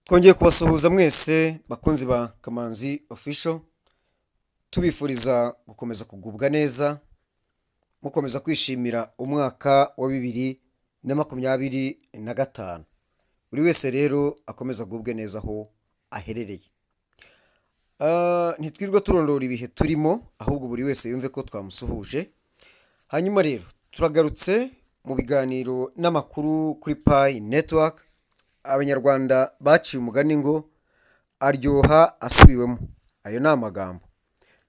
Twongeye kubasuhuza mwese bakunzi ba Kamanzi Official, tubifuriza gukomeza kugubwa neza, mukomeza kwishimira umwaka wa 2025. Buri wese rero akomeza agubwe neza aho aherereye. Ntitwirirwa turondora ibihe turimo, ahubwo buri wese yumve ko twamusuhuje. Hanyuma rero turagarutse mu biganiro n'amakuru kuri Pi Network. Abanyarwanda baciye umugani ngo aryoha asubiwemo. Ayo ni amagambo.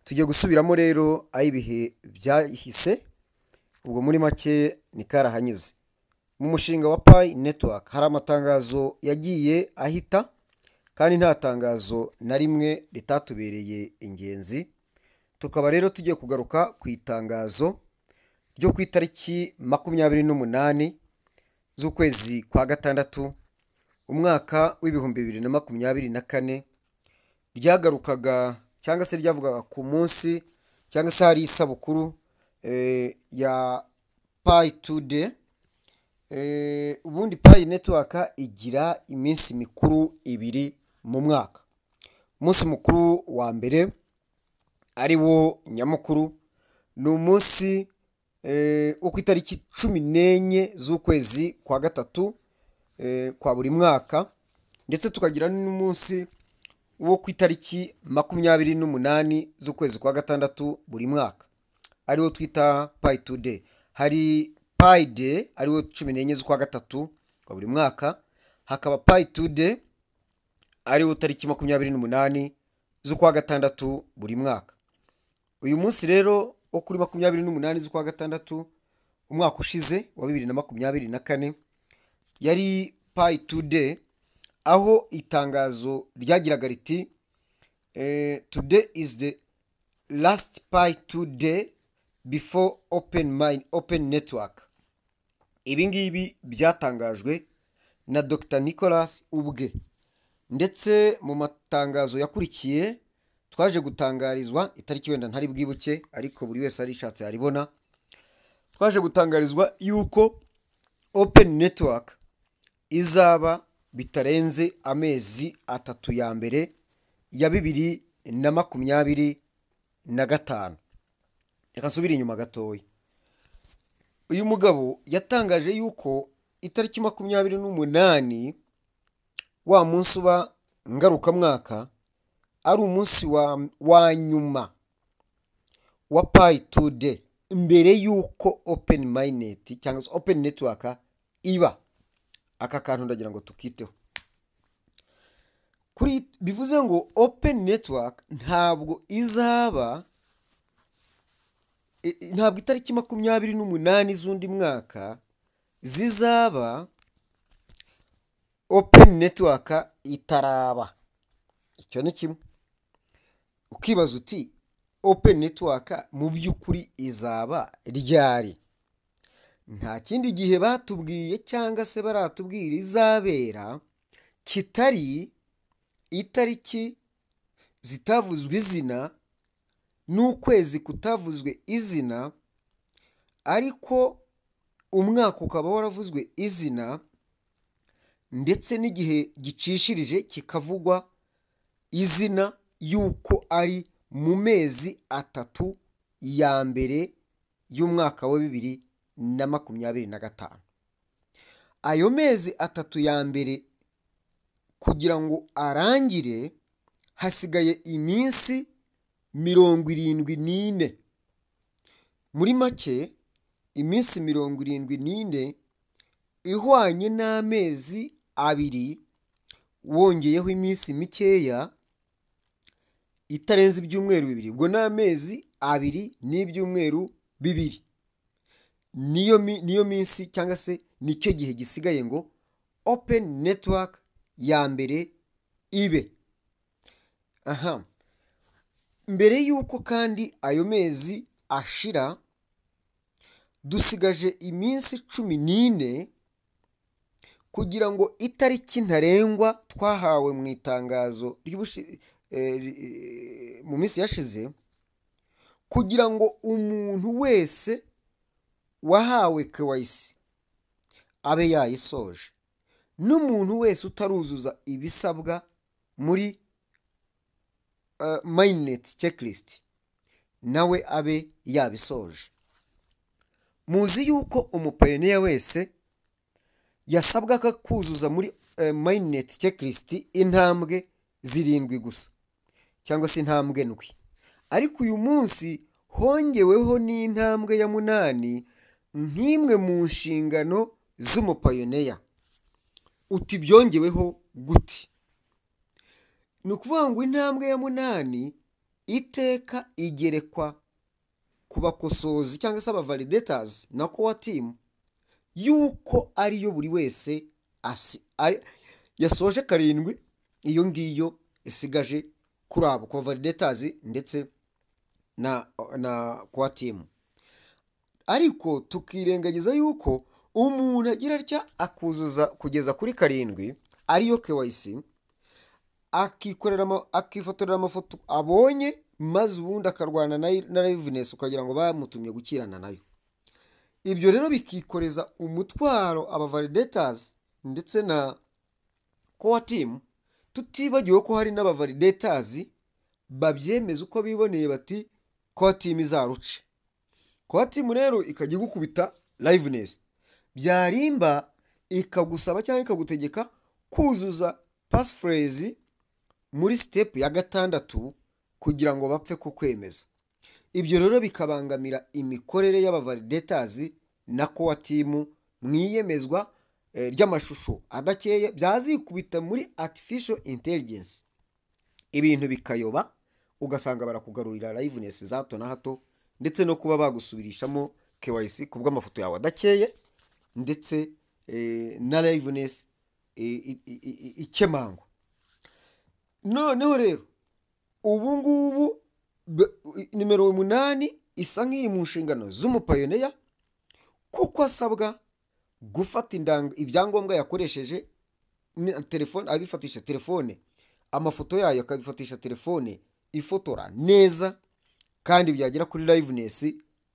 Tugiye gusubiramo rero ay'ibihe byahise, ubwo muri make ni karahanyuze. Mu mushinga wa Pi Network hari amatangazo yagiye ahita, kandi nta tangazo na rimwe ritatubereye ingenzi. Tukaba rero tugiye kugaruka ku itangazo ryo ku itariki 28 z'ukwezi kwa gatandatu umwaka w'2024, ryagarukaga cyangwa se ryavugaga ku munsi cyangwa se hari isabukuru ya Pi Today. Ubundi Pi Network igira iminsi mikuru ibiri mu mwaka. Umunsi mukuru wa mbere ari wo nyamukuru ni umunsi wo ku itariki 14 z'ukwezi kwa gatatu kwa buri mwaka, ndetse tukagira n'umunsi wo ku itariki 28 z'ukwezi kwa gatandatu buri mwaka, ariwo twita Pi Today. Hari Pi Day ariwo 14 z'ukwa gatatu kwa buri mwaka, hakaba Pi Today ariwo tariki 28 z'ukwa gatandatu buri mwaka. Uyu munsi rero wo kuri 28 z'ukwa gatandatu umwaka ushize wa 2024 yari Pi Today, aho itangazo ryagiraga riti "Today is the last Pi Today before open mine open network." Ibi ngibi byatangajwe na Dr Nicholas ubwe, ndetse mu matangazo yakurikiye twaje gutangarizwa itariki wenda ntari bwibuke, ariko buri wese arishatse yaribona. Twaje gutangarizwa yuko open network izaba bitarenze amezi 3 ya mbere ya 2025. Reka nsubire inyuma gatoya. Uyu mugabo yatangaje yuko itariki 28, wa munsi uba ngarukamwaka, ari umunsi wa nyuma wa Pi Today mbere yuko open mainnet cyangwa se open network iba. Aka kantu ndagira ngo tukiteho. Kuri bivuze ngo open network ntabwo izaba, ntabwo itariki 28 z'undi mwaka zizaba open network itaraba. Icyo ni kimwe. Ukibaza uti open network mu by'ukuri izaba ryari? Nta kindi gihe batubwiye cyangwa se baratubwira izabera kitari itariki zitavuzwe izina n'ukwezi kutavuzwe izina, ariko umwaka ukaba waravuzwe izina, ndetse n'igihe gicishirije kikavugwa izina, yuko ari mu mezi 3 ya mbere y'umwaka wa 2025. Ayo mezi 3 ya mbere kugira ngo arangire hasigaye iminsi 74. Muri make iminsi 74 ihwanye n'amezi 2 wongeyeho iminsi mikeya itarenze ibyumweru 2, ubwo n'amezi 2 n'ibyumweru 2 niyo minsi cyangwa se nicyo gihe gisigaye ngo open network ya mbere ibe. Aha mbere yuko kandi ayo mezi ashira dusigaje iminsi 14 kugira ngo itariki ntarengwa twahawe mu itangazo mu minsi yashize, kugira ngo umuntu wese wahawe KYC abe yayisoje. N'umuntu wese utaruzuza ibisabwa muri mainnet checklist nawe abe yabisoje. Muzi yuko umupioneer wese yasabwaga kuzuza muri mainnet checklist intambwe zirindwi gusa cyangwa se intambwe ndwi, ariko uyu munsi hongeweho n'intambwe ya munani nk'imwe mu nshingano z'umupioneer. Uti byongeweho gute? Ni ukuvuga ngo intambwe ya munani iteka igerekwa ku bakosozi cyangwa se abavalidators na core team, yuko ariyo buri wese yasoje karindwi, iyo ngiyo isigaje kuri abo ku bavalidators ndetse na core team. Ariko tukirengagiza yuko umuntu agira atya akuzuza kugeza kuri karindwi, ariyo KYC, akikorera, akifotorera amafoto abonye, maze ubundi akarwana na liveness, ukagira ngo bamutumye gukirana nayo. Ibyo rero bikikoreza umutwaro abavalidators ndetse na core team, tutibagiwe ko hari n'abavalidators babyemeza uko biboneye, bati core team izaruce. Core team rero ikajya igukubita liveness, byarimba ikagusaba cyangwa ikagutegeka kuzuza passphrase muri step ya gatandatu kugira ngo bapfe kukwemeza. Ibyo rero bikabangamira imikorere y'abavalidators na core team mu iyemezwa ry'amashusho adakeye, byazikubita muri artificial intelligence ibintu bikayoba, ugasanga barakugarurira liveness za hato na hato, ndetse no kuba bagusubirishamo KYC ku bw'amafoto yawe adakeye, ndetse na liveness ikemangwa. Noneho rero ubu ngubu nimero 8 isa nk'iri mu nshingano z'umupioneer, kuko asabwa gufata ibyangombwa yakoresheje telefone, abifatisha telefone, amafoto yayo akabifatisha telefone ifotora neza, kandi byagera kuri liveness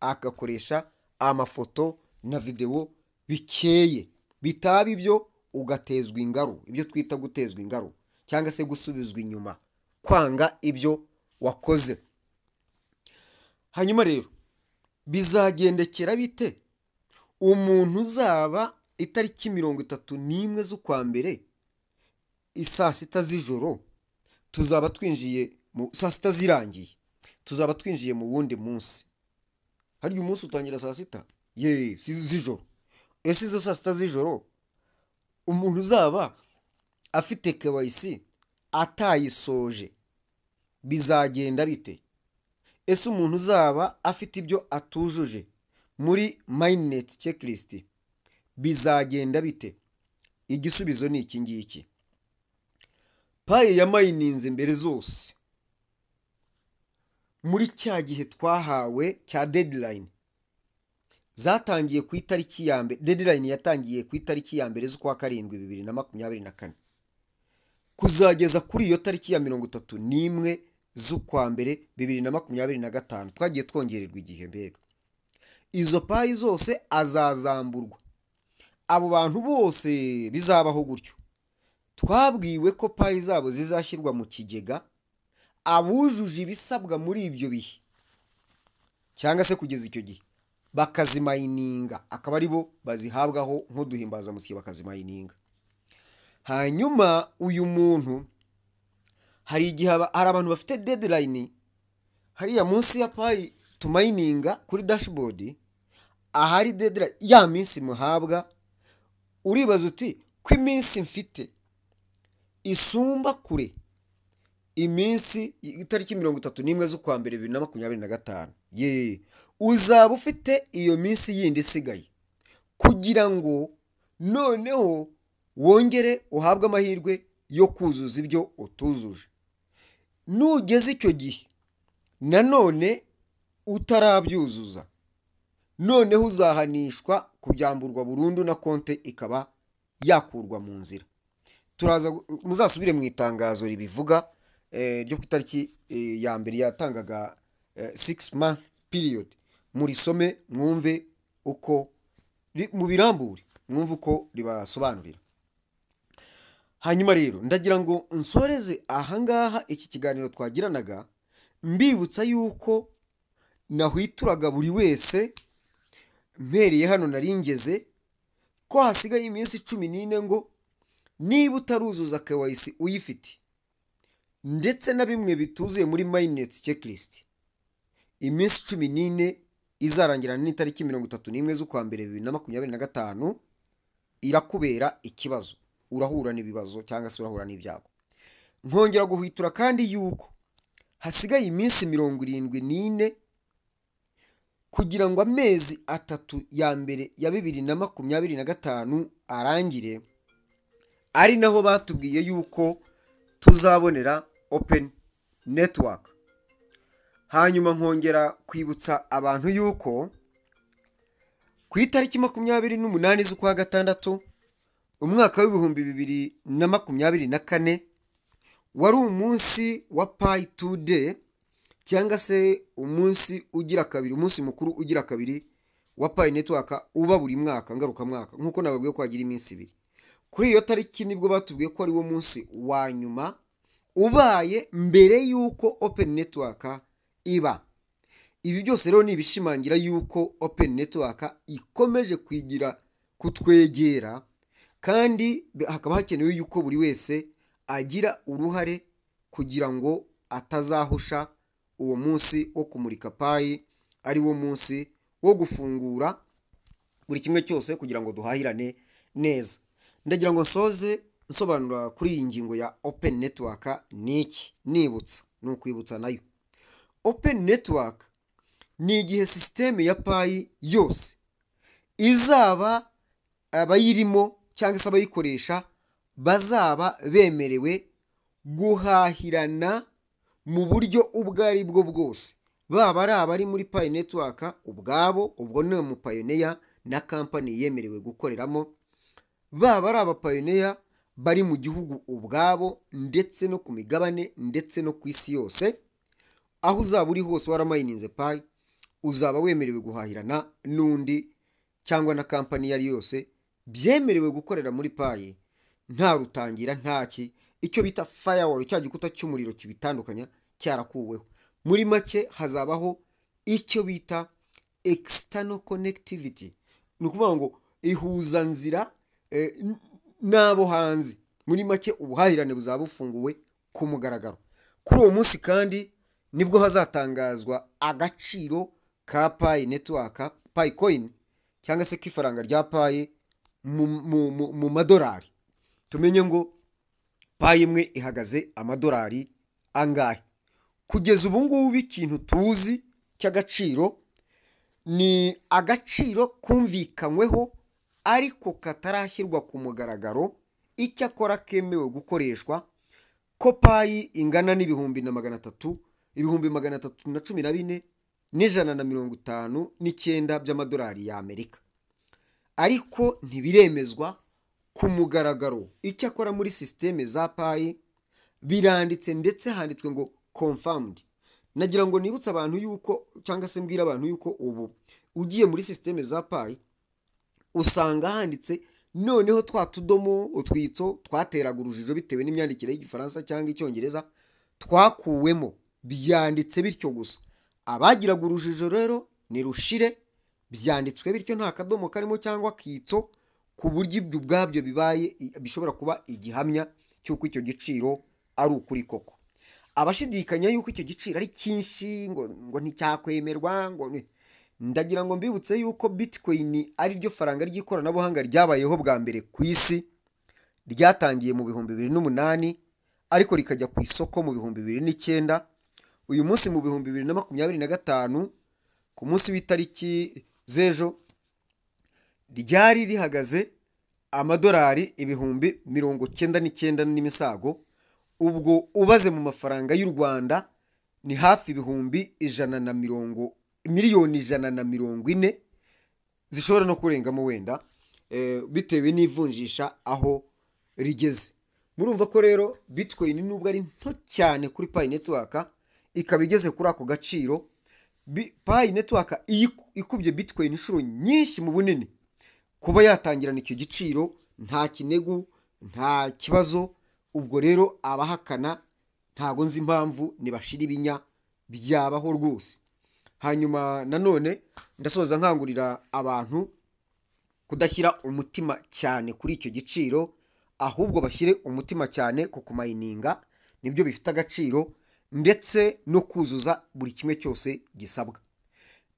agakoresha amafoto na videwo bikeye. Bitaba ibyo ugatezwa ingaru, ibyo twita gutezwa ingaru cyangwa se gusubizwa inyuma, kwanga ibyo wakoze. Hanyuma rero bizagendekera bite umuntu uzaba itariki 31 z'ukwa mbere isaa sita z'ijoro? Tuzaba twinjiye mu saa sita zirangiye, tuzaba twinjiye mu wundi munsi. Harya umunsi utangira saa sita ye z'ijoro. Ese izo saa sita z'ijoro umuntu uzaba afite KYC atayisoje bizagenda bite? Ese umuntu uzaba afite ibyo atujuje muri mainnet checklist bizagenda bite? Igisubizo ni iki ngiki: Pi yamayininze mbere zose muri cya gihe twahawe cya deadline zatangiye ku itariki ya mbere, deadline yatangiye ku itariki ya mbere z'ukwa karindwi 2024 kuzageza kuri iyo tariki ya 31 z'ukwa mbere 2025, twagiye twongererwa igihe. Mbega izo Pi zose azazamburwa. Abo bantu bose bizabaho gutyo, twabwiwe ko Pi zabo zizashyirwa mu kigega, abujuje ibisabwa muri ibyo bihe cyangwa se kugeza icyo gihe bakazimayininga, akaba ari bo bazihabwaho nk'uduhimbazamusyi bakazimayininga. Hanyuma uyu muntu, hari igihe hari abantu bafite deadline hariya munsi ya Pi tumayininga kuri dashboard, ahari deadline ya minsi muhabwa. Uribaza uti ko iminsi mfite isumba kure iminsi itariki 31 z'ukwa mbere 2025? Ye, uzaba ufite iyo minsi yindi isigaye kugira ngo noneho wongere uhabwe amahirwe yo kuzuza ibyo utuzuje. Nugeze icyo gihe nanone utarabyuzuza, noneho uzahanishwa kubyamburwa burundu na konte ikaba yakurwa mu nzira. Turaza muzasubire mu itangazo ribivuga ryo ku itariki ya mbere yatangaga 6 month period, murisome mwumve uko mubirambure, mwumve uko ribasobanurira. Hanyuma rero ndagira ngo nsoreze ahangaha iki kiganiro twagiranaga, mbibutsa yuko nahwituraga buri wese mpereye hano naringeze ko hasigaye iminsi 14 ngo niba utaruzuza KYC uyifite ndetse na bimwe bituzuye muri mainnet checklist, iminsi 14 izarangirana n'itariki 31 z'ukwa mbere 2025 irakubera ikibazo, urahura n'ibibazo cyangwa se urahura n'ibyago. Nkongera guhwitura kandi yuko hasigaye iminsi 74 kugira ngo amezi 3 ya mbere ya 2025 arangire, ari naho batubwiye yuko tuzabonera open network. Hanyuma nkongera kwibutsa abantu yuko ku itariki 28 z'ukwa gatandatu umwaka w'2024 wari umunsi wa Pi Today, cyangwa se umunsi ugira kabiri, umunsi mukuru ugira kabiri wa Pi Network uba buri mwaka ngarukamwaka, nk'uko nababwiye ko hagira iminsi 2. Kuri iyo tariki nibwo batubwiye ko ari wo munsi wa nyuma ubaye mbere y'uko open network iba. Ibi byose rero ni ibishimangira yuko open network ikomeje kwigira kutwegera, kandi hakaba hakenewe yuko buri wese agira uruhare kugira ngo atazahusha uwo munsi wo kumurika Pi, ari wo munsi wo gufungura buri kimwe cyose kugira ngo duhahirane neza. Ndagira ngo nsoze nsobanura kuri iyi ngingo ya open network ni iki, nibutsa, ni ukwibutsa nayo. Open network ni igihe sisiteme ya Pi yose izaba abayirimo cyangwa se abayikoresha bazaba bemerewe guhahirana mu buryo ubwo ari bwo bwose, baba ari abari muri Pi Network ubwabo, ubwo ni umupioneer na kampani yemerewe gukoreramo, baba ari abapioneer bari mu gihugu ubwabo ndetse no ku migabane ndetse no ku isi yose. Aho uzaba uri hose waramayininze Pi, uzaba wemerewe guhahirana n'undi cyangwa na kampani iyo ari yose byemerewe gukorera muri Pi, nta rutangira, ntaki, icyo bita firewall, cya gikuta cy'umuriro kibitandukanya cyarakuweho. Muri make hazabaho icyo bita external connectivity, ni ukuvuga ngo ihuzanzira n'abo hanze. Muri make ubuhahirane buzaba bufunguwe ku mugaragaro. Kuri uwo munsi kandi nibwo hazatangazwa agaciro ka Pi Network, Pi coin, cyangwa se k'ifaranga rya Pi mu madolari. Tumenye ngo Pi imwe ihagaze amadolari angahe. Kugeza ubu ngubu ikintu tuzi cy'agaciro ni agaciro kumvikanyweho ariko katarashyirwa ku mugaragaro, icyakora kemewe gukoreshwa, ko Pi ingana n'300,000, 314,159 by'amadolari y'Amerika, ariko ntibiremezwa ku mugaragaro. Icyakora muri sisiteme za Pi biranditse, ndetse handitswe ngo confirmed. Nagira ngo nibutse abantu yuko, cyangwa se mbwira abantu yuko ubu ugiye muri sisiteme za Pi usanga handitse noneho twa tudomo utwitso twateraga urujijo bitewe n'imyandikire y'Igifaransa cyangwa Icyongereza twakuwemo, byanditse bityo gusa. Abagiraga urujijo rero ni rushire, byanditswe bityo nta kadomo karimo cyangwa akitso, ku buryo ibyo ubwabyo bibaye bishobora kuba igihamya cy'uko icyo giciro ari ukuri koko. Abashidikanya yuko icyo giciro ari cyinshi ngo nticyakwemerwa, ngo ndagira ngo mbibutse yuko Bitcoin ari ryo faranga ry'ikoranabuhanga ryabayeho bwa mbere ku isi, ryatangiye mu 2008 ariko rikajya ku isoko mu 2009. Uyu munsi mu 2025 ku munsi w'itariki z'ejo ryari rihagaze amadolari 99,000 n'imisago. Ubwo ubaze mu mafaranga y'u Rwanda ni hafi 140,000,000, 140,000,000 zishobora no kurengamo wenda, bitewe n'ivunjisha aho rigeze. Murumva ko rero Bitcoin nubwo ari nto cyane kuri Pi Network ikaba igeze kuri ako gaciro, Pi Network ikubye Bitcoin inshuro nyinshi mu bunini, kuba yatangirana icyo giciro nta kinegu, Nta kibazo. Ubwo rero abahakana ntago nzi impamvu, nibashira ibinya, byabaho rwose. Hanyuma nanone ndasoza nkangurira abantu kudashyira umutima cyane kuri icyo giciro, ahubwo bashyire umutima cyane ku kumayininga, nibyo bifite agaciro, ndetse no kuzuza buri kimwe cyose gisabwa.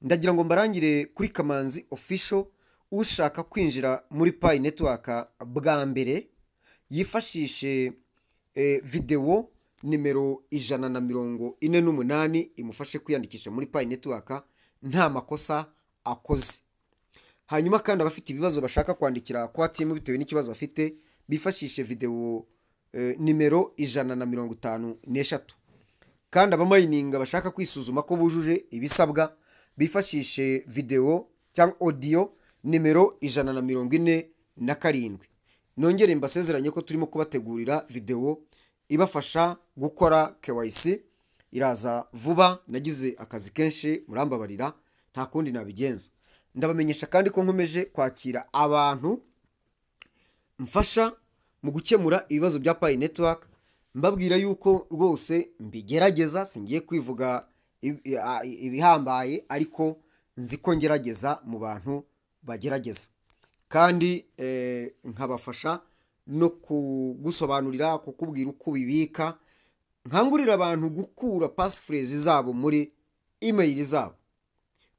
Ndagira ngo mbarangire kuri Kamanzi Official. Ushaka kwinjira muri Pi Network bwa mbere yifashishe videwo nimero 148, imufashe kwiyandikisha muri Pi Network nta makosa akoze. Hanyuma kandi abafite ibibazo bashaka kwandikira kwa team bitewe n'ikibazo afite, bifashishe videwo nimero 153. Kandi abamayininga bashaka kwisuzuma ko bujuje ibisabwa bifashishe videwo cyangwa audio nimero 147. Nongere mbasezeranye ko turimo kubategurira videwo ibafasha gukora KYC, iraza vuba. Nagize akazi kenshi, murambabarira, nta kundi nabigenza. Ndabamenyesha kandi ko nkomeje kwakira abantu mfasha mu gukemura ibibazo bya Pi Network, mbabwira yuko rwose mbigerageza. Singiye kwivuga ibihambaye, ariko nzi ko ngerageza mu bantu bagerageza, kandi nkabafasha no kugusobanurira, kukubwira uko ubibika. Nkangurira abantu gukura passphrase zabo muri email zabo,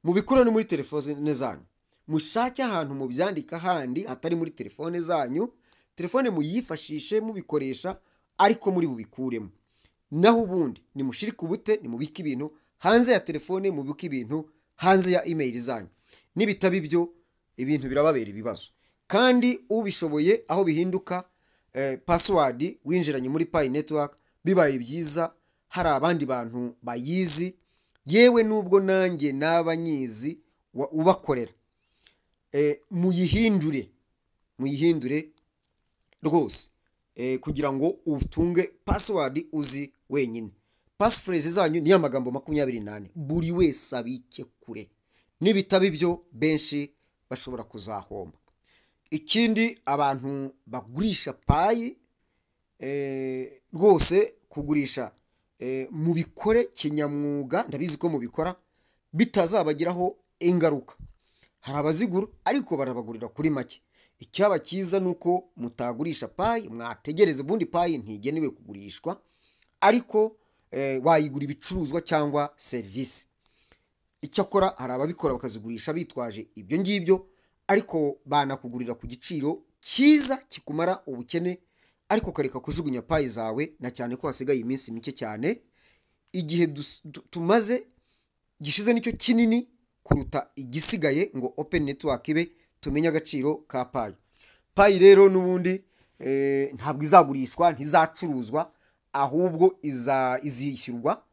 mubikure no muri telefone zanyu, mushake ahantu mubyandika handi hatari muri telefone zanyu. Telefone muyifashishe mubikoresha, ariko muri bubikuremo. Naho ubundi nimushirike ubute, nimubike ibintu hanze ya telefone, mubike ibintu hanze ya email zanyu. Nibitaba ibyo, ibintu birababera ibibazo. Kandi ubishoboye, aho bihinduka password winjiranye muri Pi Network, bibaye byiza hari abandi bantu bayizi, yewe nubwo nanjye naba nyizi ubakorera, muyihindure, muyihindure rwose, kugira ngo utunge password uzi wenyine. Passphrase zanyu ni amagambo 24, buri wese abike kure. Nibitaba ibyo, benshi bashobora kuzahomba. Ikindi, abantu bagurisha Pi, rwose kugurisha mubikore kinyamwuga. Ndabizi ko mubikora bitazabagiraho ingaruka. Hari abazigura ariko barabagurira kuri make. Icyaba cyiza ni uko mutagurisha Pi, mwategereza. Ubundi Pi ntigenewe kugurishwa, ariko wayigura ibicuruzwa cyangwa serivisi. Icyakora hari ababikora bakazigurisha bitwaje ibyo ngibyo, ariko banakugurira ku giciro cyiza kikumara ubukene, ariko ukareka kujugunya Pi zawe, na cyane ko hasigaye iminsi mike cyane. Igihe tumaze gishize nicyo kinini kuruta igisigaye ngo open network ibe, tumenye agaciro ka Pi. Pi rero n'ubundi ntabwo izagurishwa, ntizacuruzwa, ahubwo izishyurwa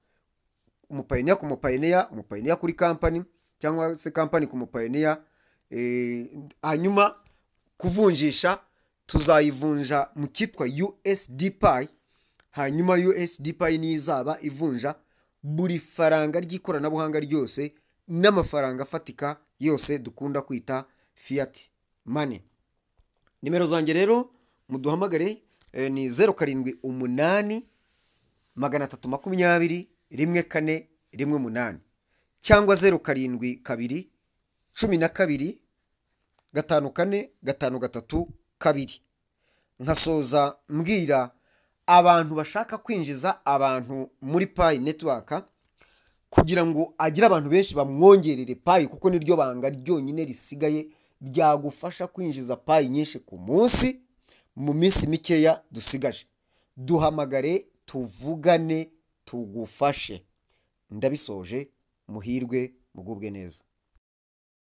umupayiniya ku mupayiniya, umupayiniya kuri kampani, cyangwa se kampani ku mupayiniya. Hanyuma kuvunjisha, tuzayivunja mu cyitwa USD Pi. Hanyuma USD Pi niyo izaba ivunja buri faranga ry'ikoranabuhanga ryose n'amafaranga afatika yose dukunda kwita fiat money. Nimero zanjye rero muduhamagare, ni 078 320 1418, cyangwa 072 12 54 532. Nkasoza mbwira abantu bashaka kwinjiza abantu muri Pi Network kugira ngo agire abantu benshi bamwongerere Pi, kuko niryo banga ryonyine risigaye ryagufasha kwinjiza Pi nyinshi ku munsi mu minsi mikeya dusigaje. Duhamagare, tuvugane, tugufashe. Ndabisoje, muhirwe, mugubwe neza.